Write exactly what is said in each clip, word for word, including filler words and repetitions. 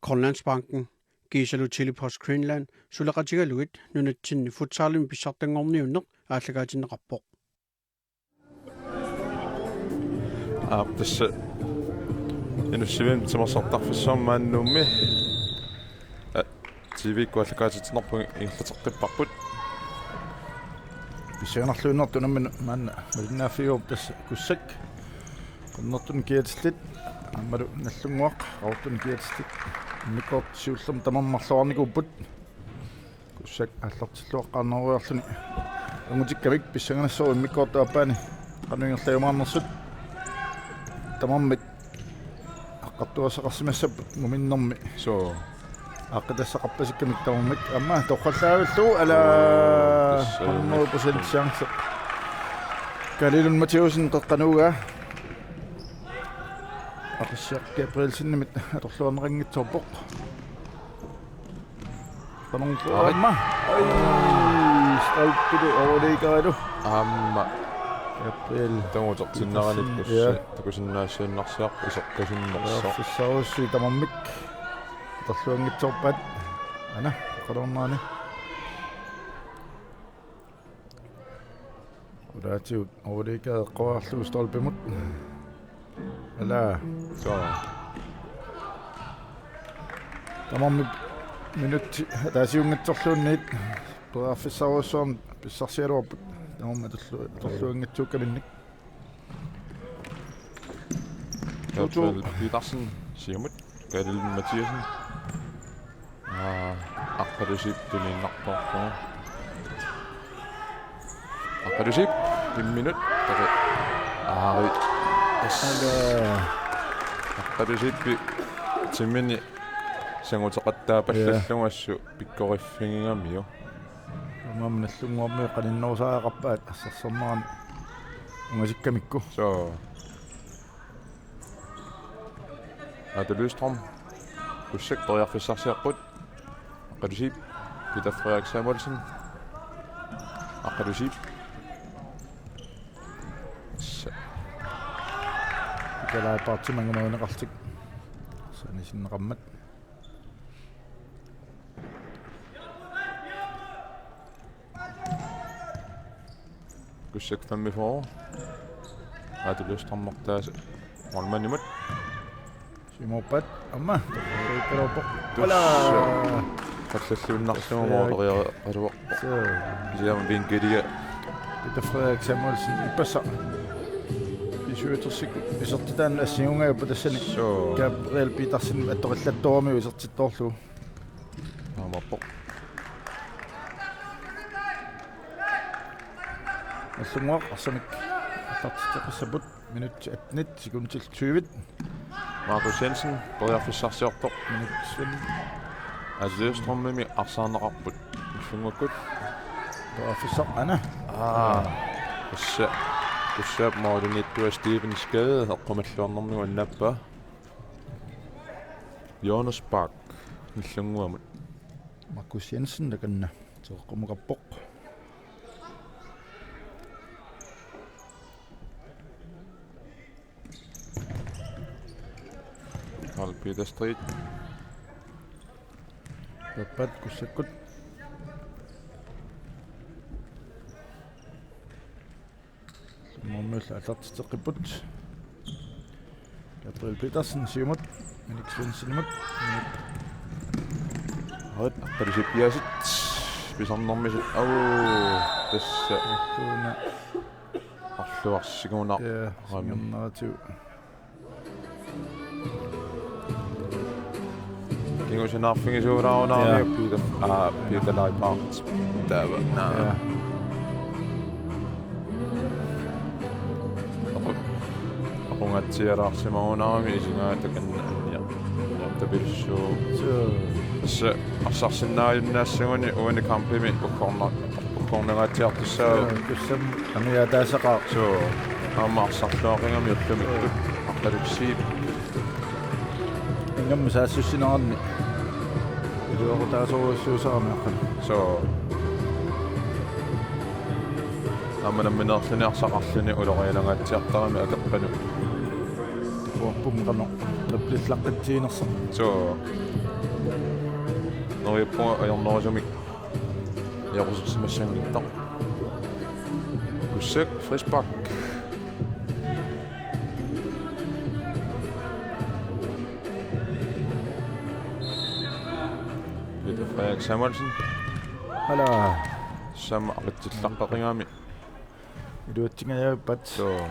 Grønlandsbanken kiisalu Tele-Post Greenland suleqatigalugit nunatsinni futsalimi pissartanngorniunneq aallakaatinneqarpoq. Aap, tassa Inussivimmi timersortarfissuarmi maani Nuummi, aa, T V-kkut aallakaatitsinerput ingerlateqqipparput. Pissanganarluinnartoq unammineq maanna malinnaaffigaarput tassa Kussak. Qernertunik kiatillit aammalu Nagdlunguaq Qaqortunik kiatillit. Immikkoortut siullermik tamarmik marloqarnikuupput. Kussak aallartilluaqqaarneroriarluni angutikkamik pissanganassaaq immikkoortup aappaani qanoq ingerlajumaarnersut. Tamarmik aqqartugassaqarsimassapput nguminnermi. Soo. Aaqqitassaqarpasikkamik tamarmik aamma torrallaavillugu, alaa. Tassa hundrede procent chance. Kalilun Mathiassen qeqqanut ugaa. Aqissiaq Gabrielsenimit atorluarneqanngitsoorpoq. Qanorlu aamma. Ai, stolpilu overliggerilu. Aamma. Gabriel. Tamuutertinneranit Petersen, Kussak. Ja. Takusinnaassuinnarsiaq iseqqasunnersoq. Periarfissarujussuit tamarmik atorluanngitsoorpaat. Aana, qanornaani. Ulaatigut overliggeri eqqoriarlugu stolpimut. Alaa. Soo. Tamarmik minutsit ataasiunngitsorluunniit periarfissarujussuarmik pissarsigaluarput. Tamarmik atorlu-, atorluanngitsuukkaminnik. Gabriel Petersen, siumut. Kalilun Mathiassen. Aa, Aqqalusiip tuniinnarpoq. Aqqalusiip, imminut. Taku. Aari. Yes. Aqqalusiippi timmini sanguteqattaapallallugu assut pikkoriffigigamik. Aamma Nagdlunguarmiut qaninnerusariaqarpaat assersornerani ungasikkamikku. Soo. Atu Løvstrøm. Kussak periarfissarsiorput. Aqqalusiip. Peter Frederik Samuelsen. Aqqalusiip. Sa- Peter Leibachimit angumerineqarlutik. Sanisinneqarmat. Kussak femogfyrre. Atu Løvstrøm mortaas målmandimut. Siumorpaat aamma. Torriukkaluarpoq. Tussa. Alaa. Qallalluinnarlugu måleriaqqaluarpoq. Soo. Kisianni vinkelia. Peter Frederik Samuelsen ippassaq. Isuutersikkut isertitaanut assingungajappoq tassani. Soo. Gabriel Petersen attoqillattooramiuk isertittoorlugu. Aammaappoq. Nagdlunguaq arsamik aallartitseqqissapput. Minut attenit sekundit tyve. Markus Jensen periarfissarsiortoq. Minut femten. Atu Løvstrømimi arsaarneqarput. Nagdlunguakkut. Periarfissaq aana. Aa. Tassa. Kussaap målimiittua Steven Skade eqqumalluarnermigut annaappaa. Jonas Bak Nagdlunguamut. Markus Jensen takanna teqeqqummukappoq. Karl Peter Street. Pappat Kussakkut. Målmandillu aallartitseqqipput. Gabriel Petersen siumut. Erik Svendsenimut. Arit. Aqqalusiip piaasiit. Pisarnermisut. Au. Tassa. Tuuna. Arluarsigunaq. Ja, rami. Singerneratigut. Kingusinaarfigisuulaarunarami. Ja. Peter, aa, Peter Leibach. Taava. Naa. Ja. Aqu-, aqungatsialaarsimagunarami isigaata kanna annia. Tapilissu. Soo. Tassa arsarsinnaajunnaassaguni uani kampimi ukkorna-, ukkornangaatsiartussaavoq. Soo, tussam amigaataasaqaaq. Soo, aamma arsarluaqigami ullumikkut. Aqqalusiip. Ingammik saassussineranni. Iluaqutaasorujussuusarami aqqalu. Soo. Aamma nammineerluni arsaqarluni ulorianangaatsiartarami akeqqanut. Uarpum qanoq. Lillaqqitsiinersoq. Suu. Neriuppunga ajornerusumik. Jaqusersimassanngitsoq. Kussak frispark. Peter Frederik Samuelsen. Ala. Sam aqitsillarpaqigami. Iluatsingajaappat. Suu.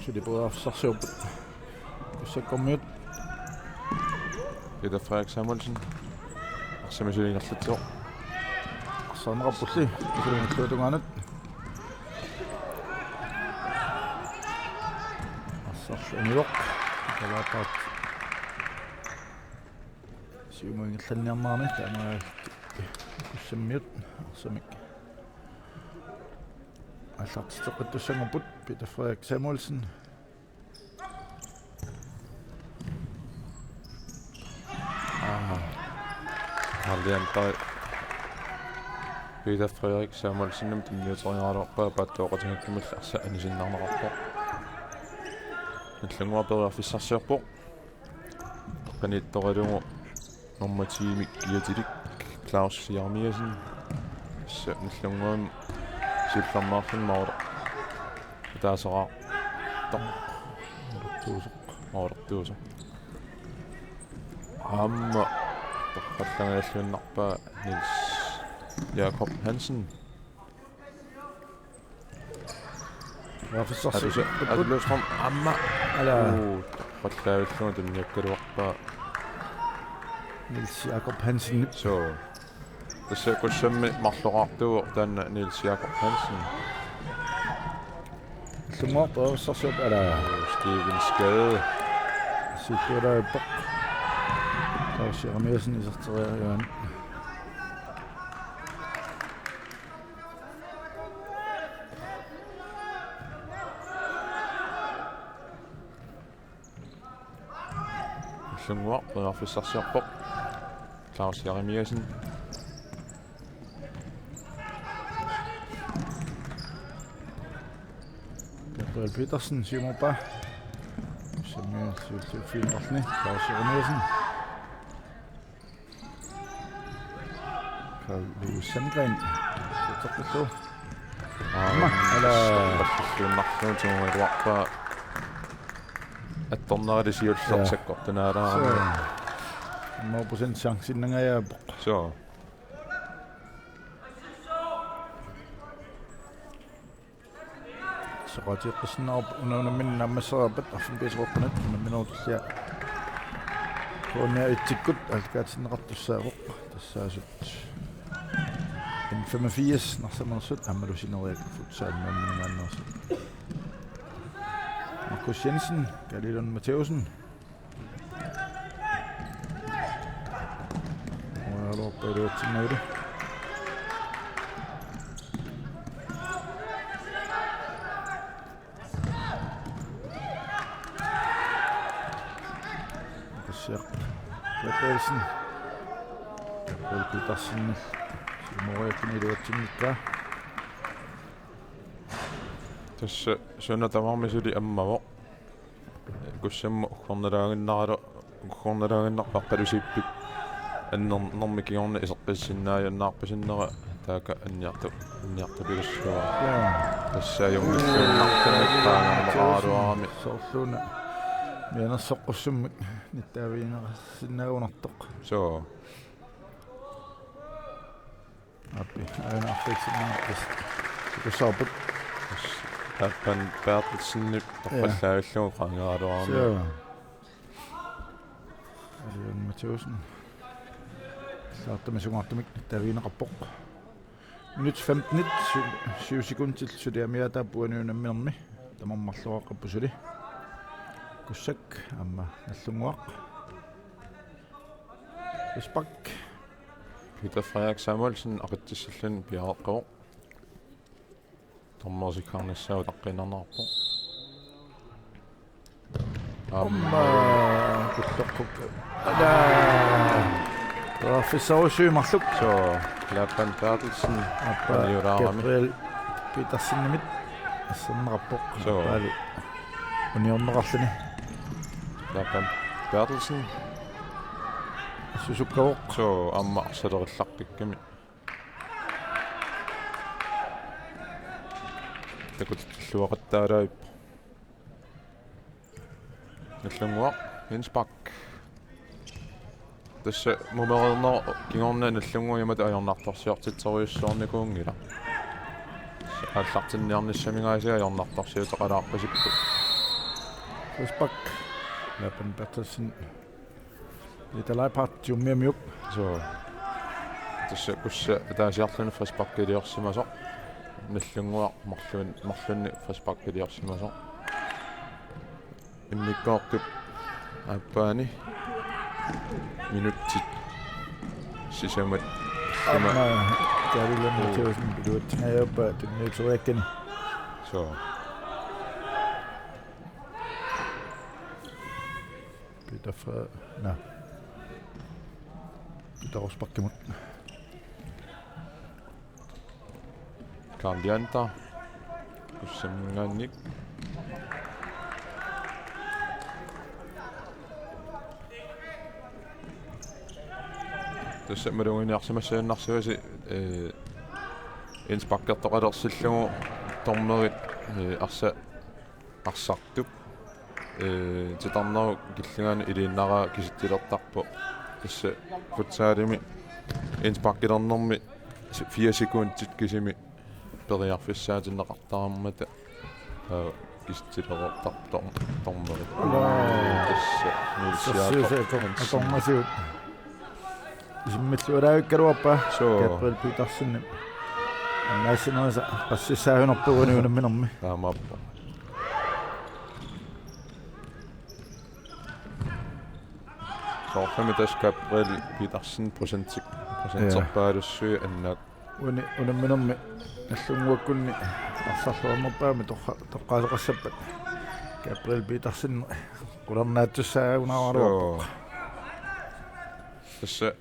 Suli periarfissarsiorput. Kussakkormiut. Peter Frederik Samuelsen. Arsamik suli ingerlatsivoq. Arsaarneqarpulli. Suli ingerlatsivoq tungaanut. Arsarlu anivoq. Kalaataat. Siumut ingerlanniarnerani taanna Kussammiut arsamik aallartitseqqittussanngorput. Peter Frederik Samuelsen. Aa. Arlian tai. Peter Frederik Samuelsenimit tunniuteriaraluarpaa paattooqatigiikkamillu arsaq anisiinnarneqarpoq. Nagdlunguaq periarfissarsiorpoq. Qanittoralugu nummer ti-mik kiatilik Claus Jeremiassen. Tassa Nagdlunguami siullermeerluni maartoq. Ataaseraartoq. Maartuusoq. Maartuusoq. Aamma. Torrallangajalluinnarpaa Niels Jakob Hansen. Periarfissarsi. Atulus-, Atulus-, Atulus-, aamma. Ala. Uu, torrallaavillugu tunniukkaluarpaa. Niels Jakob Hansen. Suu. Tassa Kussammi marloraartuuvoq taanna Niels Jakob Hansen. Nagdlunguaq periarfissarsiorpoq ala. Uu, Steven Skade. Siulliulaarpoq. Claus Jeremiassen iserteriaraluarpoq. Nagdlunguaq periarfissarsiorpoq. Claus Jeremiassen. Gabriel Petersen, siumorpaa. Samuel Sylvie Fieldersen, Claus Jeremiassen. Karl Louis Sandgren. Siuteqqillu. Aamma, ala. Passussiunnarlugu tiguaruarpaa. Attornerali siulleq. Ja. Sakkortunaalaarami. Suu. Hundrede procent chanceinnangajappoq. Suu. Soqutigeqqissinnaavoq una unammineq naammassereerpat arfineq-pingasunut unamminerup tullia. K N R et-ikkut aallakaatinneqartussaavoq tassaasut. N femogfirs Narsamanersut aammalu Sineriak Futsal Nuummingaanneersut. Markus Jensen, Kaali Lund Mathæussen. Ojaluorpa iluatsinnagu. Kussak. Petersen. Petersen. Siumoriakkani iluatsinngikkaa. Tassa suna tamarmi suli ammavoq. Kussammi uggornalaaginnaralu, uggornalaaginnarpoq Aqqalusiippik. Anner-, nermi kingorna iseqqissinnaajunnaarpasinnera taakku anniartu-, anniartupilussuuara. Ja. Tassa ajunngilluinnartumik qaangerneqaraluarami. Soorluuna. Mianersoqqussummik nittaavigineqarsinnaagunartoq. Suu. Aappi, aana arfiitsinnaarpis. Sikussaarput. Tappan Berthelsenip. Ja. Torrallaavillugu qaangeraluarami. Suu. Kaali Lund Mathæussen. Saartumi sungaartumik nittaavigineqarpoq. Minut femten, syv, syv sekundit suli amiaataapput uani unamminermi. Tamarmi marloraarput suli. Kussak aamma Nagdlunguaq. Frispark. Peter Frederik Samuelsen aqitsissalluni piareeqqavoq. Dommersikkaarnissaa utaqqiinnarneqarpoq. Aamma. Aamma kulloqquk. Ala. Periarfissarujussuit marluk. So, Lapan Berthelsen. Aappaa Uniulaarami. Gabriel Petersenimit asserneqarpoq. So. Aappaalu uniorneqarluni. Lapan Berthelsen. Susukkavoq. So, aamma arsalerillarpikkami. Takutilluaqattaalaarpoq. Nallunnguaq, indspark. Tassa mumereernerup kingorna Nallunnguaq imatut ajornartorsiortitserujussuarnikuunngilaq. Aallartinniarnissaminngaasiit ajornartorsiuteqalaarpasipput. Frispark. Lapan Berthelsen. Peter Leiphardt, Jummiamiuk. So. Tassa Kussa ataasiarluni frisparkiliorsimasoq. Nallunnguaq marlun-, marlunnik frisparkiliorsimasoq. Immikkoortup aappaani minutsit sisamat. Ima. Aamma Kalilan Mathiasen piluatsingajaappa tunniuteriakkani. So. Peter Fre-, na. Peter Rosbakkimut. Karl Janter. Kussamminngaanniit. Tassa maluginiarsimassagunarpasi, eh, indsparkertoqalersillugu dommerit, eh, arsa-, arsartup, eh, titarnerup killingani iliinnaraa kisitsilertarpoq. Tassa futsalimi indsparkilernermi fire sekundit kisimi periarfissaatinneqartarmata, aa, kisitsilertarpoq dom-, dommerit. Aa. Tassa Niels Sersiusa Jakob Hansen. Akornasiut. Isimmillualaavikkaluarpaa. Soo. Gabriel Petersen. Annaassinerisa qassissaavinerpugut unamminermi. Taamaappoq. Soorlumi tassa Gabriel Petersen procentik-, procenterpaalussuit annaak. Uni-, unamminermi Nallunnguakkunni arsarluarnerpaamik torra-, toqqaasoqassappat Gabriel Petersen qularnaatsussaagunaraluarpoq. Soo. Tassa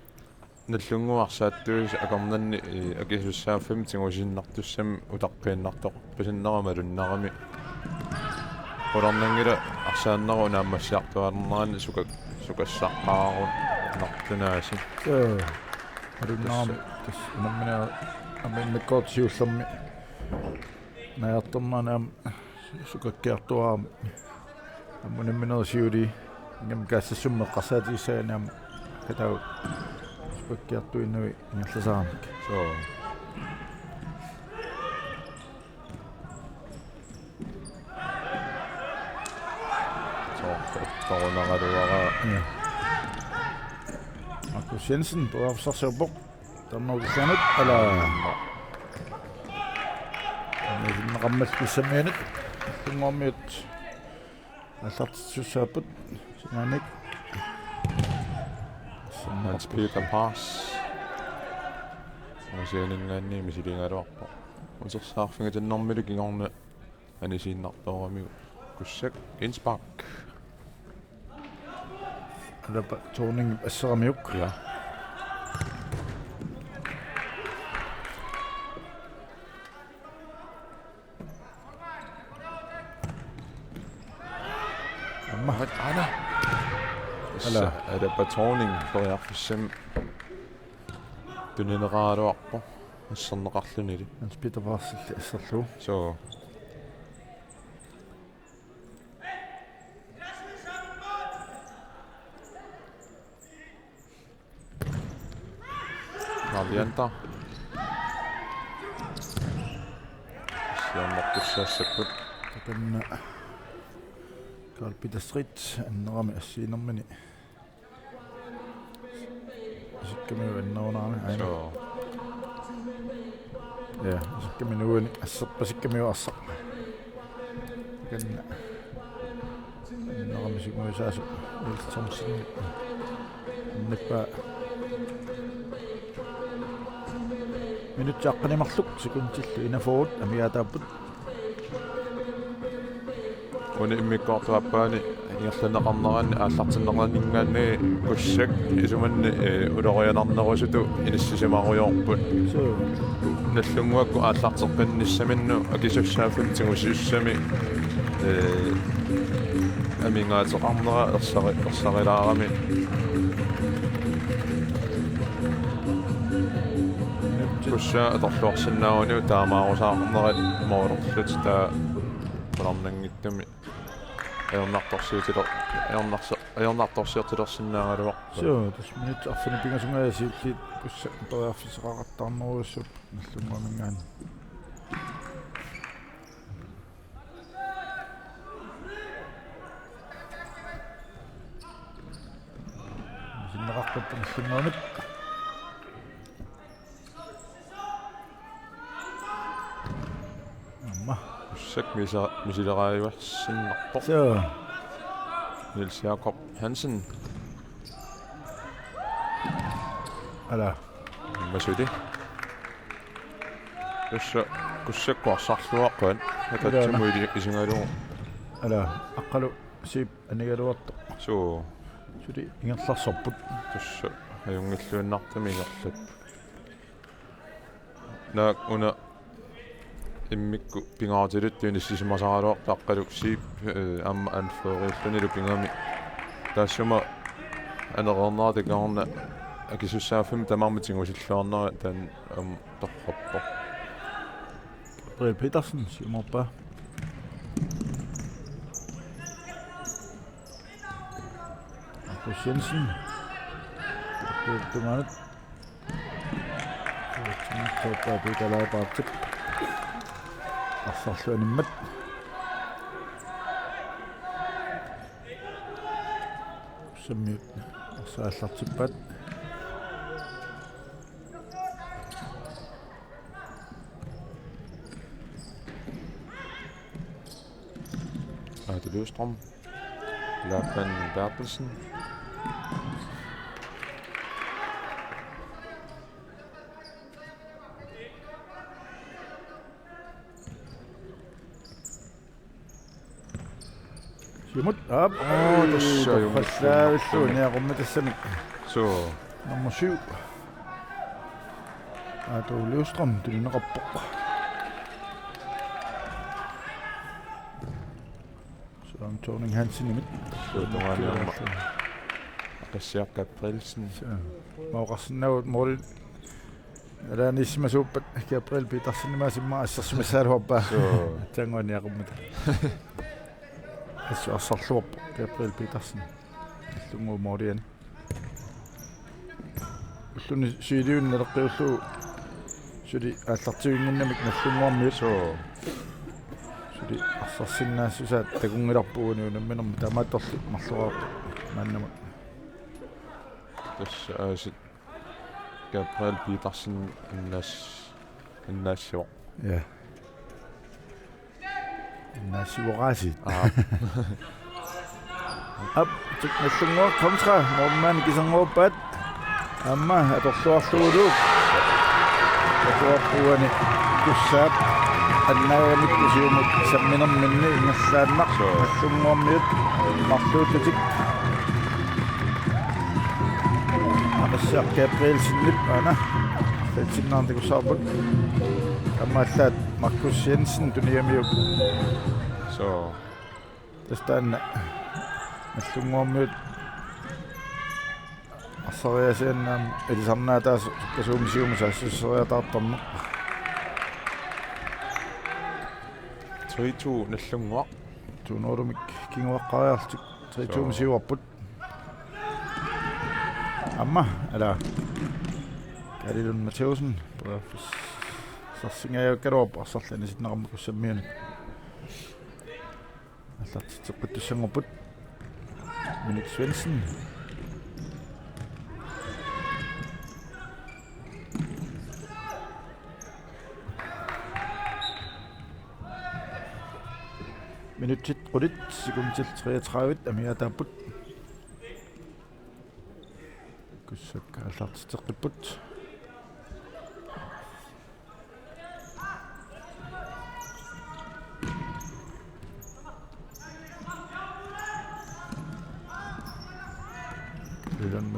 Nallunnguaq arsaattuisa akornanni, eh, akisussaaffimmi tigusiinnartussamik utaqqiinnartoqarpasinnarumalunnarami. Qularnanngilaq arsaannerup naammassiartuaalernerani suka-, sukassaqqaarunartunaasi. Soo. Malunnarami tassa unammineq aamma immikkoortut siullermi naajartornerani aamma sukakkiartuaarami. Aamma unamminerup siulii ingammik kaassassummi eqqarsaatigissagaanni aamma kataavut sukakkiartuinnavik ingerlasaaramik. Soo. Soorlu torunaraluaraa. Ja. Markus Jensen periarfissarsiorpoq. Tamanna utillanut, ala. Tamanna isinneqarmat pissammianit. Tunngormiut. Aallartitsisussaapput. Sinaanik. Hans Peter Paas. Angasianinngaanniit misiligaluarpoq. Utersaarfigitinnermilu kingorna anisiinnartooramiuk. Kussak indspark. Alapa Thorning asseramiuk. Ja. Aamma. Aana. Ala. Alapa Thorning periarfissamik tunineqaraluarpoq. Asserneqarlunili. Hans Peter Paasip asserlugu. Soo. Karl Janter. Siornartussaassapput. Takanna Karl Peter Street annerami assiginermini. Isikkamiuk annerunarami aina. Soo. Ja, isikkamiuk nuani asserpasikkamiuk arsaq. Takanna. Annerami simuisaasoq Niels Thomsen. Annappaa. Minutsit aqqaneq-marluk sekundillu enogfyrre amigaataapput. Uni immikkoortup aappaani Ingerlanneqarnerani aallartinneqarninngaanniit Kussak isumanni, eh, ulorianarnerusutut inissisimarujoorput. Suu. Nagdlunguakkut aallarteqqinnissaminut akisussaaffimmi tigusisussamik, eh, amigaateqarnera ersari-, ersarilaarami. Kussak atorluarsinnaaguniuk taamaarusaarnerat moororlutik taava qularnanngitsumik ajornartorsiutiler-, ajornarsi-, ajornartorsiortilersinnaagaluarpoq. Suu, tassa minutsit arfineq-pingasungajaat siulliit Kussak periarfissaqaqattaarnerujussuupput Nagdlunguaminngaanniit. Sinneqarput Nagdlunguamit. Aamma. Kussak misa-, misileraajuarsinnarpoq. Suu. Niels Jakob Hansen. Ala. Masuli. Tassa Kussakkut arsarluaqquat. Ilaana. Ataatsimut ili-, isigalugu. Ala. Aqqalu Siip anigaluartoq. Suu. Suli ingerlarsorput. Tassa ajunngilluinnartumik ingerlapput. Naak una immikkut pingaartilittut inissisimasaraluartoq Aqqalu Siip, eh, aamma anførerillunilu pigami. Taassuma anereernerata kingorna akisussaaffimmi tamarmik tigusilluarnerat taanna aamma torrappoq. Gabriel Petersen, siumorpaa. Markus Jensen. Tungaanut. Toppa Peter Leibartip. Arsarlu animmat. Kussammiut arsaq aallartippaat. Aato Løvstrøm. Laban Berthelsen. Siumut, aap. Oo, tassa torfallaavillugu ajunngilluinnartumik. Niaqummi tassani. Suu. Nummer syv. Aato Løvstrøm, tunineqarpoq. Søren Thorning Hansenimit. Suu, tungaani aamma. Qissiaq Gabrielsen. Suu. Mauqarsinnaavut mooril. Alaaniissimasuuppat Gabriel Petersenimit asimma assersimissagaluarpaa. Suu. Tannguaniaqummata. Assut arsarluarpoq Gabriel Petersen. Nagdlunguup mooriani. Ulluni siiliuni naleqqiullugu suli aallartivinnginnamik Nagdlunguarmiut. Suu. Suli arsarsinnaassusaat takunngilarput uani unamminermi, taamaattorli marloraarput maannamut. Tassa aasiit Gabriel Petersen annaas-, annaassivoq. Ja. Annaassivoq aasiit. Aap. Aap, Nagdlunguaq kontra, målmand kisanngorpaat. Aamma atorluarlugulu. Atorluarpoq uani Kussaap annaagamikku siumut samminerminni ingerlaannaq. Suu. Nagdlunguarmiut marluullutik. Qissiaq Gabrielsenip aana. Taitsinnaarnikusaarput. Aamma allaat Markus Jensen tunigamiuk. Suu. Tassa taanna Nagdlunguarmiut arsariaasiinnaat ilisarnaataasut sukkasuumik siumut saassusseriataartarneq. Tre to Nagdlunguaq. To nul-imik kinguaqqaariarlutik. Tre to-mik siuarput. Aamma, ala. Kaali Lund Mathæussen. Sarsingajakkaluarpoq arsarlu anisinneqarmat Kussammiunit. Aallartitseqqittussanngorput. Minik Svendsen. Minutsit qulit, sekundit treogtredive amigaataapput. Kussak aallartitseqqipput.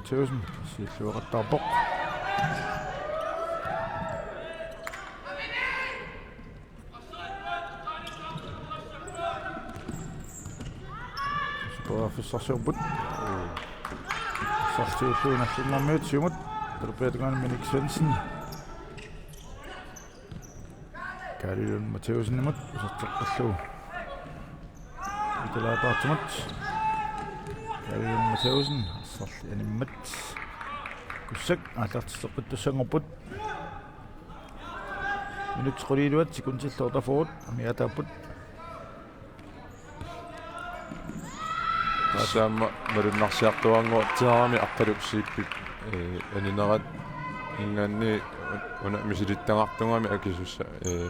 Tøsen, siulliuqattaarpoq. Periarfissarsiorput. Arsaq siulliup nallunnguarmiut siumut. Talerpiata tungaanut Minik Svendsen. Kaali Lund Mathæusenimut iserteqqillugu. Italaataartumut. Kaali Lund Mathæusen, arsarli animmat. Kussak aallartitseqqittussanngorput. Minutsit qulit iluat sekundillu otteogfyrre amigaataapput. Tassa aamma malunnarsiartuaannguatsiarami Aqqalup Zeebip, ee, aninerat ingaanni una misilittagaqartumami akisussa-, ee,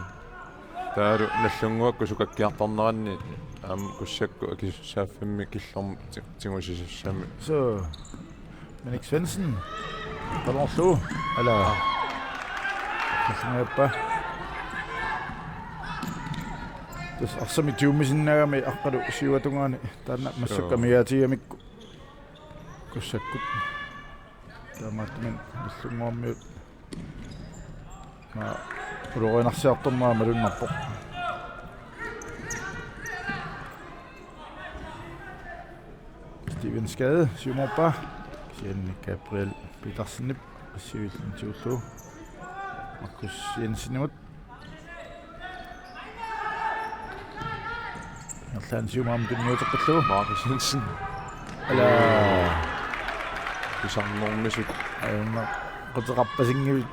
taavalu Nagdlunguakkut sukakkiartorneranni aamma Kussakkut akisussaaffimmi killormut ti-, tigusisussamik. Suu. Minik Svendsen. Qanorlu. Ala. Killingappa. Tassa arsamik tiummisinnaagami Aqqalu siuatungaani taanna massakkut amigaatigigamikku Kussakkut. Taamaattumik Nagdlunguarmiut. Maa ulorianarsiartornera malunnarpoq. Steven Skade, siumoorpaa. Kisianni Gabriel Petersenip, qassit illit tigullugu. Markus Jensenimut. Erlaan siumut tunniuteqqillugu. Markus Jensen. Ala. Pisarnermisut. Ajunnaqqateqarpasinngivik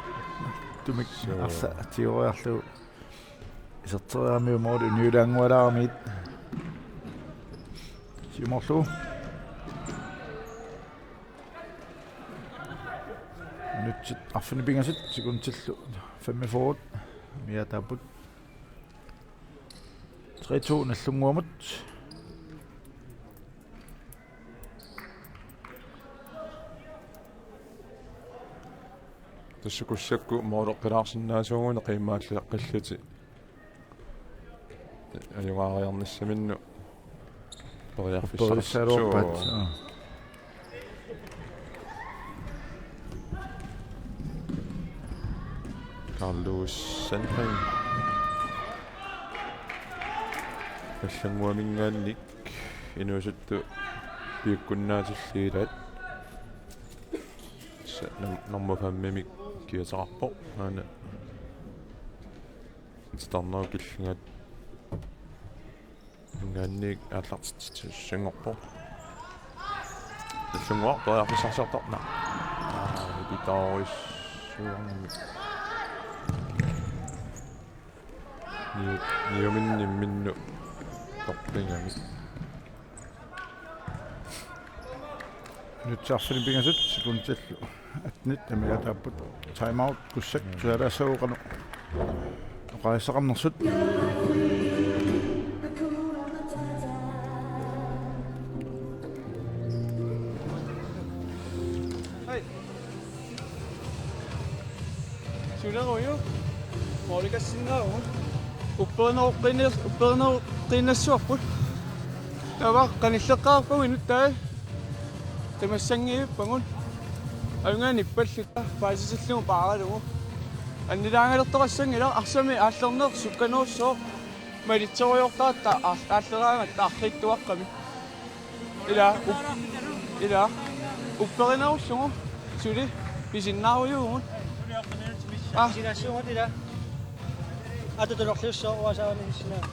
tumik. Suu. Arsaq tigoriarlugu. Iserteriaramiuk måli uniulaanngualaaramiuk. Siumoorlugu. Minutsit arfineq-pingasut, sekundillu femogfyrre amigaataapput. Tre to Nagdlunguamut. Tassa Kussakkut måleqqilaarsinnaasuuguni qiimmaaleqqillutik. Ajugaariarnissaminnut periarfissarsi-. Periarfissaruarpaat. Suu. Aa. Carlos Sandgren. Nagdlunguaminngaanniit inuusuttut piukkunnaatillugu ilaat. Sa-, nam-, nummer fem-imik kiateqarpoq. Aana. Titarnerup killingaaminngaanniit aallartitsissanngorpoq. Nagdlunguaq periarfissarsiortarpoq. Aa, pitoorujussuarmik. Niu-, niuminnimminnut toqqingamik. Minutsit arfineq-pingasut, sekundillu attenit amigaataapput. Time out, Kussak, mm, tusaalaassaagut qanoq oqarissaqarnersut. Hej. Sulerujuk. Målikassinnaavugut. Upperinerup qiinnas-, upperinerup qiinnassuarput. Taava qanilleqqaarpagut inuttai. Qimassanngivippagut. Ajunnginnippallatta paasitillugu paaralugu. Annilaangalertoqassanngilaq, arsamik aallerneq sukkanerussooq. Malitserujoortaratta aal-, aalleraangatta arriitsuaqqamik. Ila, up-, ila, upperinerullugu suli pisinnaarujuuvugut. Aa. Pisinnaassaagut ila. Ata tunorliussooq uanga saavani pissinnaavara.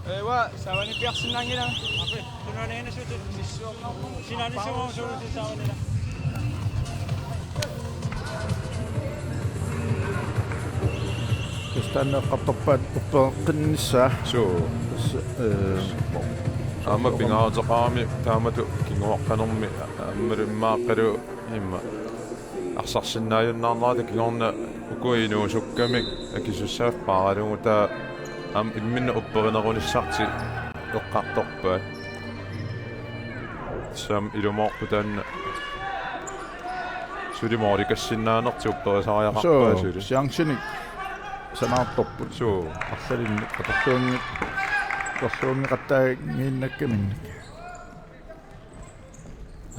Ee, uanga saavani piarsinnaanngilanga. Ape, tunuaniinnassuutut. Sissuornarpoq. Sinaanissaagut suut saavani ila. Tassa taanna eqqartorpaat uppereqqinnissaa. Suu. Tassa, ee, aamma pingaaruteqarami taamatut kinguaqqanermi aammalu immaaqqalu imma arsarsinnaajunnaarnerata kingorna uku inuusukkamik akisussaaffiit paaralugu taava aamma imminnut upperinerunissartik eqqartorpaat. Tassami ilumoorpoq taanna. Suli målikassinnaanertik upperisariaqarpaat. Suu, suli. Chancinik sanaartorput. Suu. Arlalinnik atorluanngi-, atorluanngeqattaaginnakkaminnik.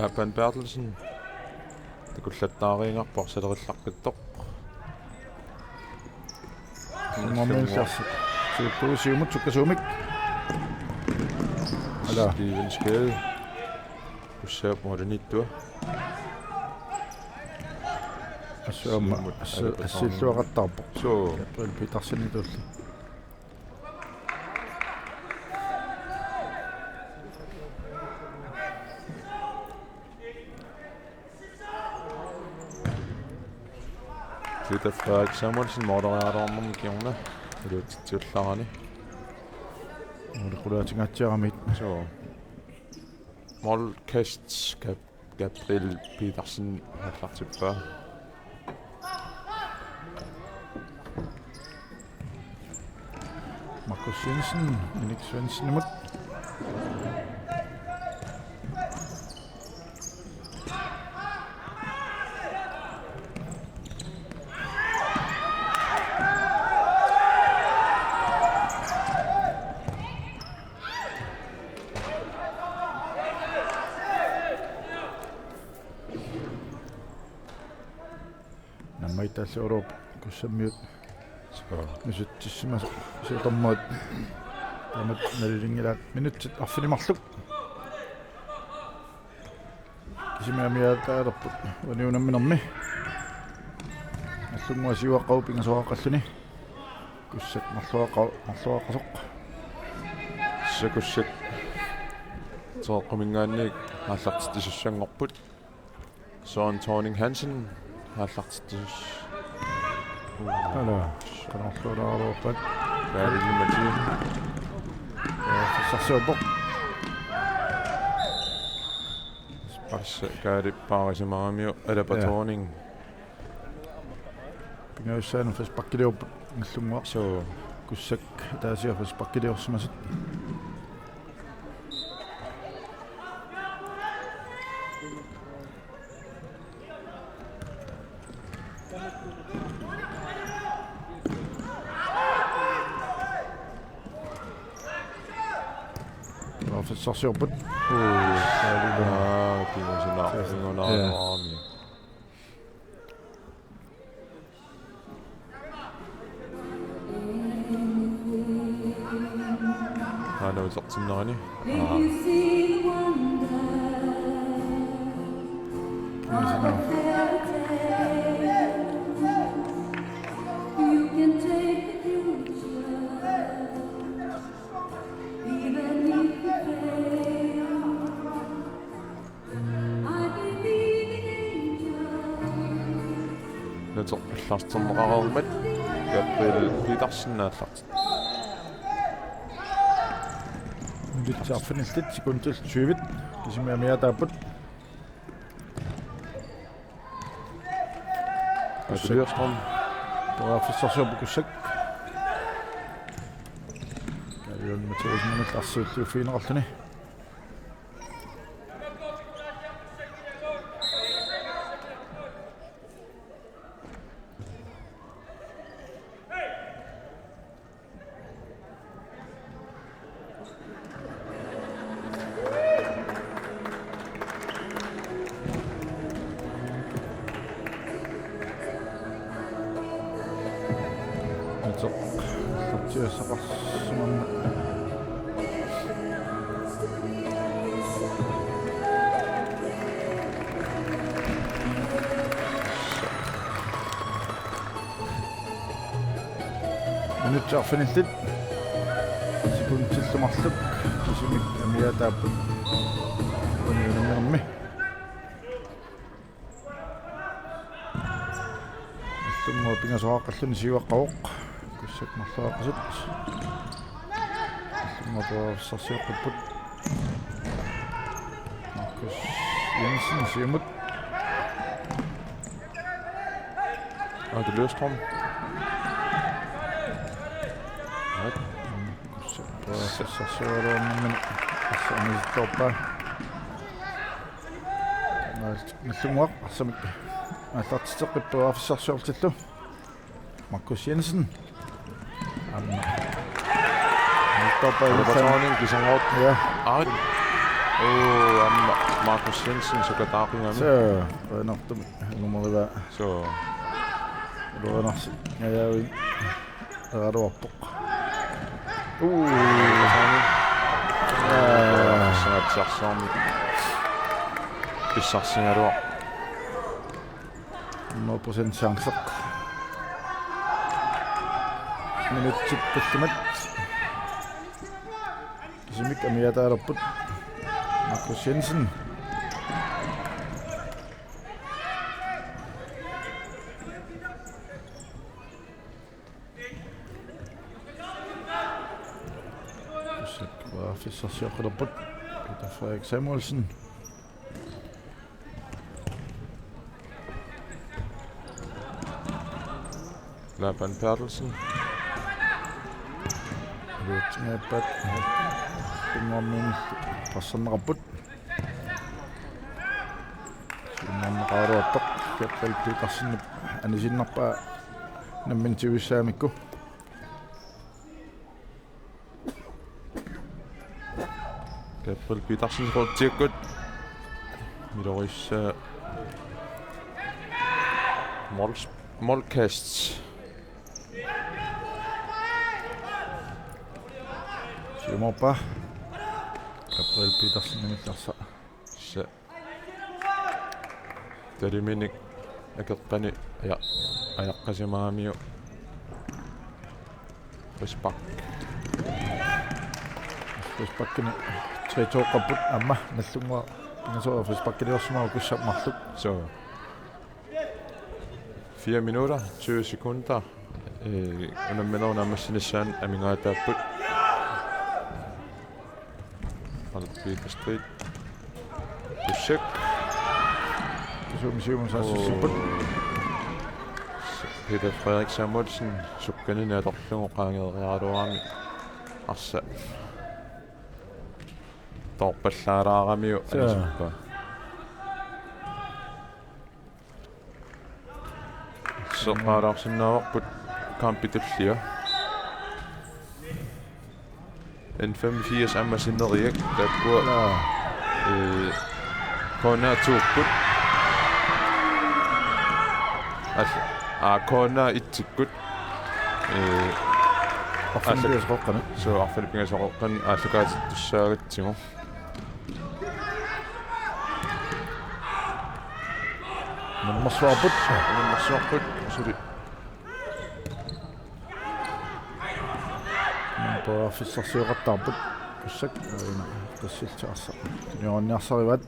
Apan Berthelsen. Takullattaariingarpoq arsalerillaqqittoq. Nummer enoghalvfjerds. Siuttuusiumut sukkasuumik. Ala. Steven Skade. Kussaap målimiittua. Assut aamma. Siumut. Assu-, Albertsen. Assilluaqattaarpoq. Suu. Gabriel Petersenitulli. Peter Frederik Samuelsen måleriaraluarnermi kingorna iluatsitsiullarani. Måli qulaatingaatsiaramiit. Suu. Målkast Gab-, Gabriel Petersen aallartippaa. Markus Jensen, Enik Svendsenimut. Nammineq tassa Europe Kussammiut. Suu. Misutsissimasoq siulermut. Taamatut nalilinngilaa minutsit arfineq-marluk. Kisimi amiaataalerput uani unamminermi. Nallunnguaq siuaqqavoq pingasoqaqqalluni. Kussak marluaqqa-, marluaqqasoq. Tassa Kussak Teqeqquminngaanniit aallartitsisussanngorput. Søren Thorning Hansen aallartitsisoq. Ala, qanorluunniit. Kaali Mathisen. Ja, sarsarpoq. Tassa Kaali paarisimagamigit Alaba. Ja. Thorning. Pingajussaanik frisparkiliorput Nallunnguaq. Suu. Kussak ataasiarluni frisparkiliorsimasut. Frisparkiarput. Uu, aa, kimusuna. Ja. Ingunaaruarmi. Aana utertinnerani. Aa. Nutseq aallartinneqareermat Gabriel Petersen aallartittoq. Minutsit arfinillit, sekundit tyve. Kisimi amiaataapput. Kussak. Kussak. Periarfissarsiorpoq Kussak. Kaali Mathisen arsuulliuffigineqarluni. Nutseq aallartiassaqarsimammat. Minutsit arfinillit. Sekundillu marluk. Kisimik amiaataapput. Uani unamminermi. Nallunnguaq pingasoqaqqalluni siuaqqavoq. Kussak marluaqqasut. Nallunnguaq periarfissarsiorput. Markus Jensen siumut. Aadu Løvstrøm. Kussak periarfissarsiorluarnermini arsaq anisittoorpaa. Nallunnguaq arsamik aallartitseqqippoq periarfissarsiortillu. Markus Jensen. Aamma. Nutseq aallartitseq. Alaba Thorning kisangoortoq. Ja. Aa. Oo, aamma Markus Jensen sukataaqigami. Suu, qujanartumik angumerivaa. Suu. Ulorianarsi ngajaavi eqaluarpoq. Uu. Aa. Saatsarsormi. Pissarsigaluaq. Hundrede procent chanceq. Minutsit tallimat. Kisimik amiataalerput. Markus Jensen. Periarfissarsioqqilerput Peter Frederik Samuelsen. Laban Berthelsen. Iluatsingaappat. Tunngormiin passerneqarput. Siumoorneqaraluarpoq. Gabriel Petersenip anisiinnarpaa nammineq siuissaamikku. Gabriel Petersen qultikkut. Milorissa mål-, målkast. Siumoorpaa. Gabriel Petersenimit arsaq. Sa- Taliminik akeqqani aja-, ajaqqasimagamiuk. Frispark. Frisparkini tre to-qqapput aamma Nagdlunguaq pingasoq frisparkiliorsimavoq Kussap marluk. Suu. Fire minutter, tyve sekunder. Øh, unamminerup naammassinissaanut amigaataapput. Aleq Peter Strid. Kussak. Kisuumi siumut saassussipput. Peter Frederik Samuelsen sukkanini atorlugu qaangereeraluarami arsaq toorpallaalaaramiuk. Suu. Anisippaa. Seqqaalaarsinnaavarput kampitullia. N femogfirs aamma sineriak taakkua. Jaa. Ee, K N R to-kkut. Al-, aa, K N R et-ikkut. Ee, arfineq-pingasoqoqqani. Suu, arfineq-pingasoqoqqani aallakaatittussaagatsigu. Unammersuarput. Unammersuarput. Suli. Periarfissarsioqattaarput. Kussak. Aina. Tassillutik arsaq. Niorniarsarivaat.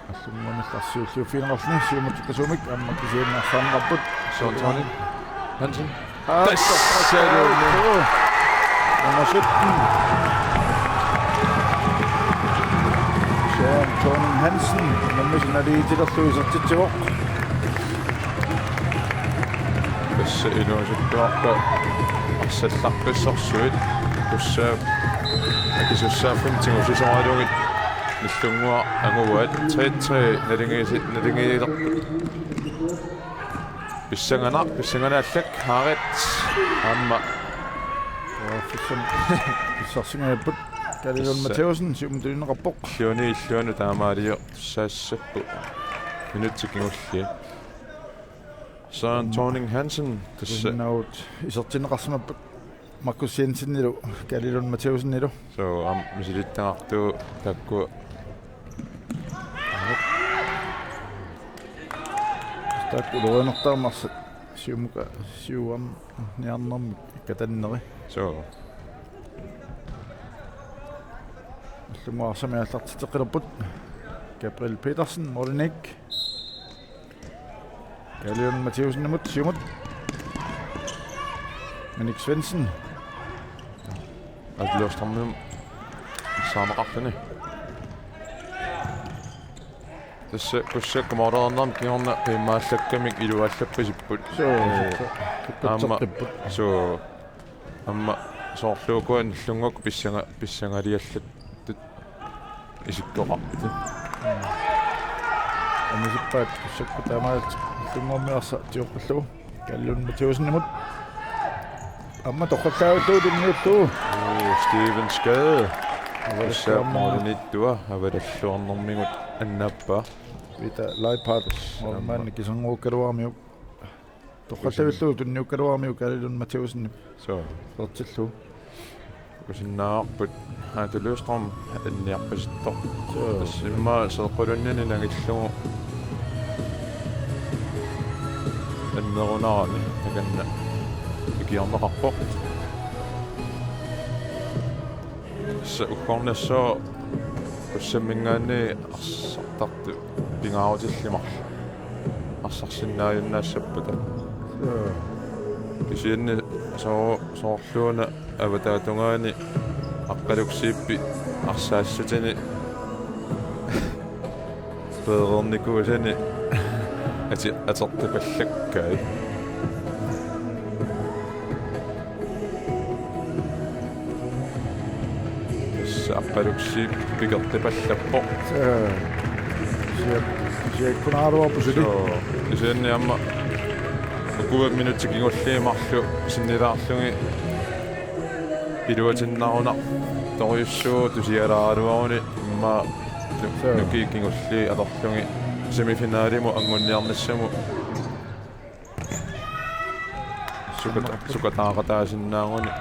Nagdlunguami arsaq siulliuffigineqarluni siumut sukkasuumik aamma kisianni arsaarneqarput. Søren Thorning Hansen. Aa, tassaluunniit. Nummer sytten. Søren Thorning Hansen. Nummer sytten, naliitilerlugu isertitsivoq. Tassa inuusuttuarput arsallarpassorsuit. Tassa akisussaaffimmik tigusisoralugit. Nagdlunguaq anguaat tre tre naligiisi-, naligiilerput. Pissanganaq, pissanganaq aallak Haaret aamma. Aa, pissam-, pissarsingajapput. Kalle Lund Mathæussen, siumut tunineqarpoq. Illuani, illuani taamaalior saassapput. Minutsit kingulliit. Søren Thorning Hansen, tassa. Innaut isertinneqarsimapput. Markus Jensenilu, Kalle Lund Mathæussenilu. Suu, aamma misilittagartuuvoq taakku. Taakku ulorianartaramik arsaq siumuka siuarniarnermik katanneri. Suu. Nagdlunguaq arsamik aallartitseqqilerput. Gabriel Petersen, måliminik. Kalle Lund Mathæussenimut, siumut. Minik Svendsen. Atløvstrømimut saamaqarluni. Tassa Kussak målerinermi kingorna qiimmaallakkamik iluallappasipput. Suu, aamma, suu, aamma soorlu ukua Nagdlunguakkut pissanga-, pissangaliallattut isikkoqartut. Anisippaat Kussakkut taamaalillutik Nagdlunguami arsaq tioqqillugu. Kalle Lund Mathæussenimut. Aamma toqqallavillugu tunniullugu. Steven Skade. Avalassuarnermigut. Tassa målimiittua avalassuarnermigut annaappaa. Peter Leiphardt. Målmandip kiserngorugaluaramiuk. Torrallavillugu tunniukkaluaramiuk Kaali Lund Mathæusenip. Suu. Tortillu. Kusinnaavarput Aatu Løvstrøm anniarpasittoq. Suu. Tassa immaqa seeqqulunniani nangillugu annerunarami takanna ikiorneqarpoq. Tassa uggornassaaq Kussamminngaanniit arsartartut pingaarutillit marluk arsarsinnaajunnaassappata. Joo. Kisianni soo-, soorluuna avataatungaani Aqqaluksiippi arsaassatini peereernikuusani ati-, atertipallakkai. Tassa Aqqaluksiip pikertipallappoq. Ee, sia-, siakkunaaruarput suli. Suu, kisianni aamma ukua minutsit kingulliit marluk sinnilaarlugit iluatinnarunartorujussuuvoq tusiaraluaruni immaqa nu-, Suu. Nukiit kingulliit atorlugit semifinalimut anguniarnissamut sukata-, sukataaqataasinnaaguni.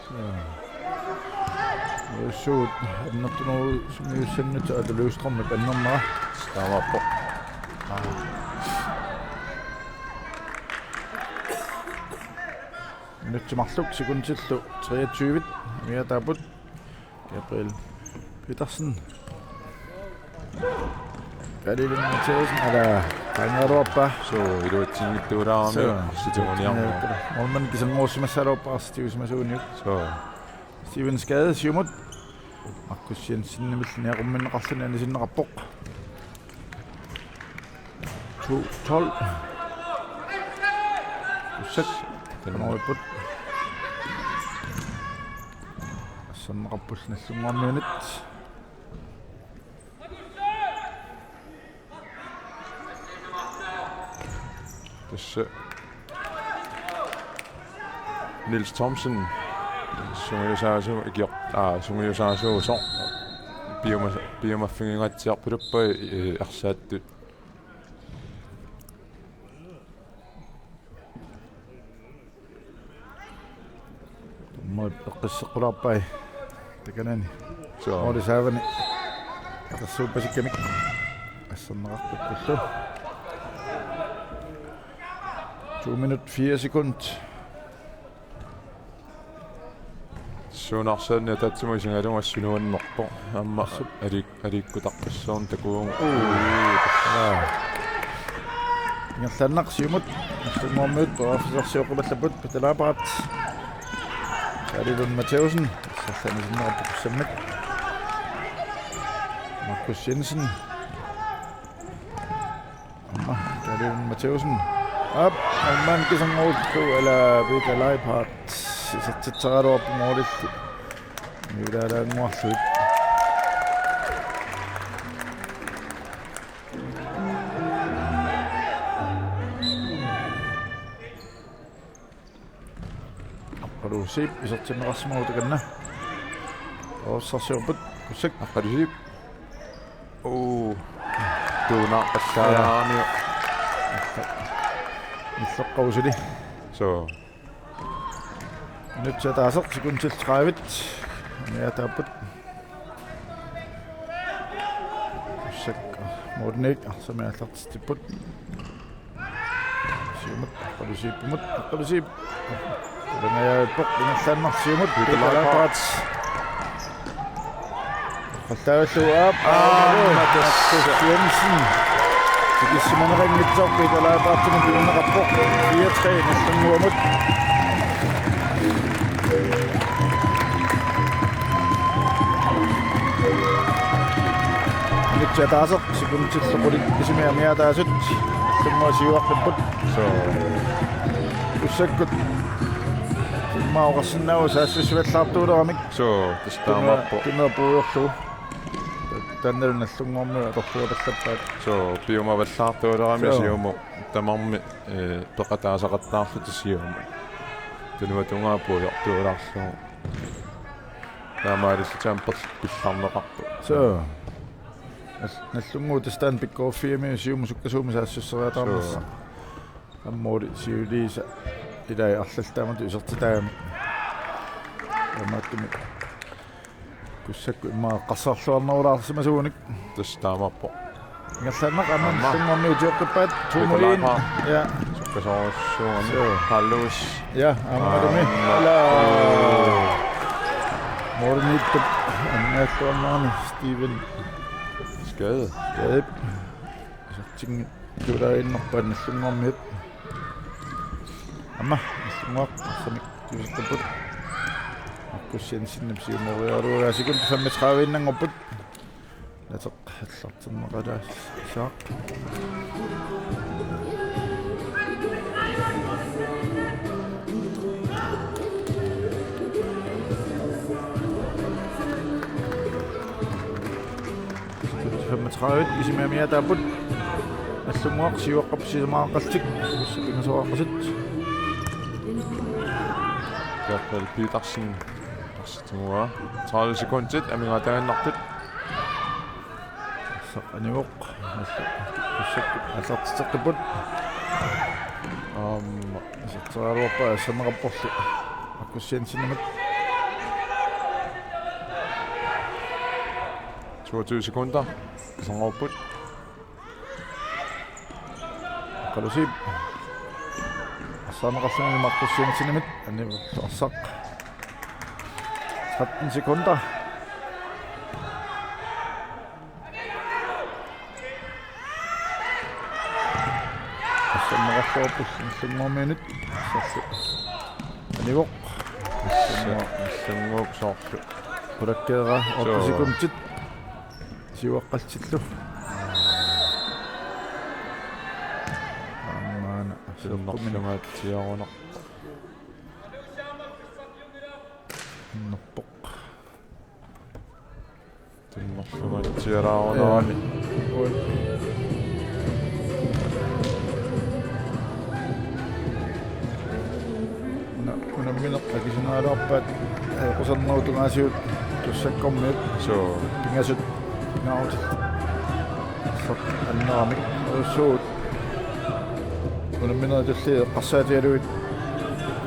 Suu. Uissuut annertunerusumik Aatu Løvstrømip annernera. Taamaappoq. Minutsit marluk sekundillu treogtyve. Miataapput. Gabriel Petersen. Kaali Lund Mathæusen, ala, taangaruappa. Suu, iluatsinngittuulaarami. Suu. Arsaq tiguniarmat. Målmandip kiserngorussimassaagaluarpaa arsaq tigusimasuuniuk. Suu. Steven Skade siumut. Markus Jensenimillu niaqumminneqarluni anisinneqarpoq. To tolv. Kussak. Qanoq ipput? Asserneqarput Nagdlunguarmiunit. Tassa Niels Thomsen sungiusaasu-, ikior-, aa, sungiusaasuusoq piuma-, piumaffigingatsiarpuluppai, ee, arsaattut. Moi peqqisseqqulaarpai takanani. Suu. Målip saavani. Atersuuppasikkamik. Asserneqarput ullu. To minut fire sekund. Suunarsaanni ataatsimut isigalugu assut nuannerpoq. Aamma assut. Ali-, aliikkutaqqissaarneq takuuvoq. Uu. Aa. Ingerlaannaq siumut. Nagdlunguarmiut periarfissarsioqqivallapput Peter Leiphardt. Kaali Lund Mathæusen. Arsaq anisinneqarpoq Kussammiit. Markus Jensen. Aamma, Kaali Lund Mathæusen. Aap, aamma kiserngorusuppaa, ala Peter Leiphardt. Isertitseraluarpoq målillu. Niulaalaannguarlugit. Aqqalusiip isertinneqarsimavoq takanna. Periarfissarsiorput Kussak. Aqqalusiip. Uu. Tuunaarpallaalaaramiuk. Illoqqausili. Suu. Minutsit ataaseq sekundit tredive. Miataapput. Kussak. Målimiit arsamik aallartitsipput. Siumut, Aqqalusiipimut, Aqqalusiip. Ulangajavippoq, ingerlaannaq siumut, Peter Leiphardt. Qallaagallu aap, aamma tassa Jensen. Tikissimaneqanngitsoq Peter Leiphardtimut piunneqarpoq, fire tre Nagdlunguamut. Minutsit ataaseq, sekundillu qulit isumik amiataasut. Nagdlunguaq siuarfipput. Suu. Kussakkut. Immaqa oqarsinnaavoq saassussivallaartuuleramik. Suu, tassa taamaappoq. Tunua-, tunua puigorlugu. Taannalu Nagdlunguarmiut atorluarpallappaat. Suu, piumavallaartuuleramik. Suu. Siumut. Tamarmik, ee, peqataasaqattaarlutik siumut. Tunuatungaa puigortuulaarlugu. Taamaalillutaamik per-, pillarneqarpoq. Soo. Nal-, Nagdlunguup tassa taanna pikkoriffiami siumut sukkasuumik saassusseriataarnersoq. Soo. Aamma måli siuliisa ilai arlallit taamatut isertitaagami. Taamaattumik Kussakkut immaqa eqqarsarluarnerulaarsimasuunik. Tassa taamaappoq. Ingerlaannaq aamma. Aamma. Nagdlunguarmiut utioqqippaat. Tuumulin. Peter Lagerhardt. Ja. Sukkasoorujussuugami. Soo. Carlos. Ja, aammalumi. Aamma. Ala. Målimiittup annialluarnerani Steven. Skade. Skade. Isertinngitsuulaaginnarpaat Nagdlunguarmiut. Aamma, Nagdlunguaq arsamik tusartarput. Markus Jensenip siumoriaraluaraa sekundit femogtredive-innanngorput. Nateq allartinneqalaassaaq. Femogtredive isumami ataapput. Nagdlunguaq siuaqqap sisamaaqqallutik. Pingasoqaqqasut. Gabriel Petersen. Arsitinguaa. Tredive sekundit amigaataannartut. Arsaq anivoq. Kussakkut allartitseqqipput. Aamma. Iserteraluarpaa asserneqarporlu. Markus Jensenimit. Toogtyve sekunder. Iserngorput. Kalusip. Arsaarneqarluni Markus Jensenimit. Anivoq arsaq. Tretten sekunder. Asserneqarluarput Nagdlunguarmiunit. Arsarlu. Anivoq. Nagdlunguup soorlu. Qulakkeera otte. Soo. Sekundit. Siuaqqallutillu. Aammaana. Tunnerlungaatsiarunarpoq. Tunnerpoq. Tunnerlungaatsiaraarunarami. Ui. Una-, unammineq akisunaalaarpaat, eh, qusannerup tungaasigut Tussakkormiut. Soo. Pingasut, pingaarutit. Arsaq anneramik. Uussuut. Unamminerit tulliit eqqarsaatigalugit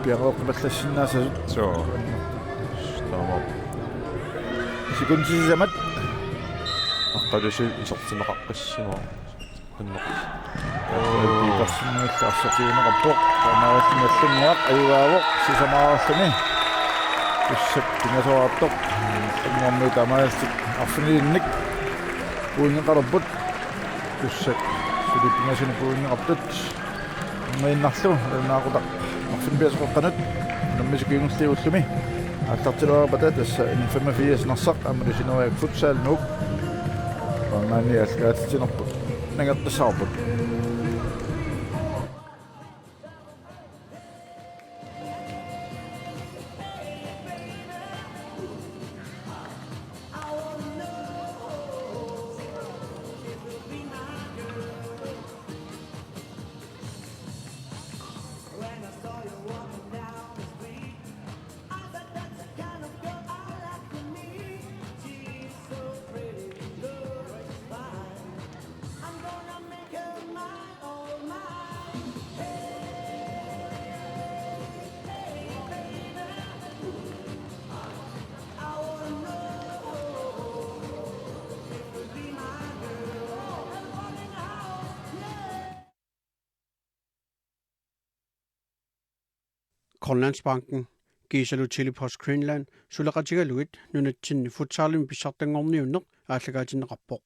piareeqqipallassinnaasasut. Soo. Taamaappoq. Sekundit sisamat. Aqqalusi isertinneqaqqissimavoq. Qinneq. Petersenimillu arsaq siuneqarpoq. Taamaalilluni Nagdlunguaq ajugaavoq sisamaarluni. Kussak pingasoqartoq. Nagdlunguarmiut taamaalillutik arfinilinnik pointeqalerput. Kussak suli pingasunik pointeqartut. Angainnarlu nalunaaqutaq arfineq-pingasoqaqqanut unammisut kingulliit ullumi aallartilaarpata tassa N femogfirs Narsaq aammalu Sineriak Futsal Nuuk. Maannaanniit aallakaatitsinerput nangeqqissavarput. Grønlandsbanken, kiisalu Tele-Post Greenland suleqatigalugit nunatsinni futsalimi pissartanngorniunneq aallakaatinneqarpoq.